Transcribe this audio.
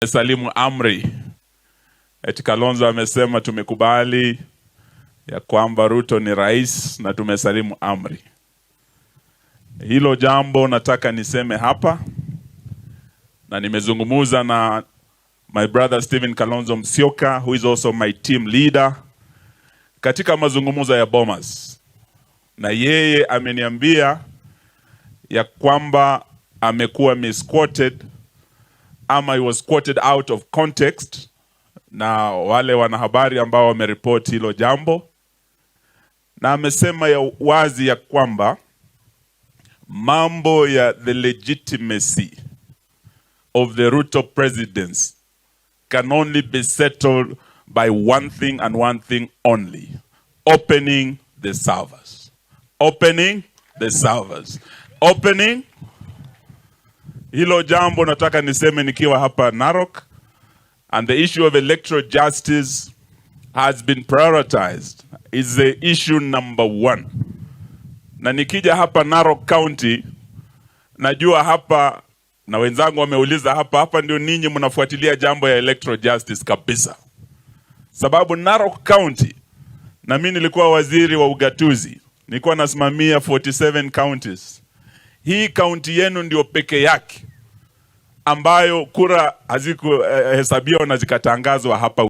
Salimu amri. Eti Kalonzo amesema tumekubali ya kwamba Ruto ni rais na tumesalimu amri. Hilo jambo nataka niseme hapa, na nimezungumza na my brother Stephen Kalonzo Musyoka, who is also my team leader, katika mazungumzo ya Bomas, na yeye ameniambia ya kwamba amekuwa misquoted ama he was quoted out of context na wale wanahabari ambao wameripoti hilo jambo, na amesema ya wazi ya kwamba mambo ya the legitimacy of the Ruto presidency can only be settled by one thing and one thing only: opening the servers. Opening the servers. Opening. Hilo jambo nataka niseme nikiwa hapa Narok, and the issue of electoral justice has been prioritized, is the issue number one. Na nikija hapa Narok County, najua hapa na wenzangu wameuliza hapa, hapa ndio ninyi mnafuatilia jambo ya electoral justice kabisa, sababu Narok County, na mimi nilikuwa waziri wa ugatuzi, nilikuwa nasimamia 47 counties. Hii kaunti yenu ndio peke yake ambayo kura hazikuhesabiwa na zikatangazwa hapa.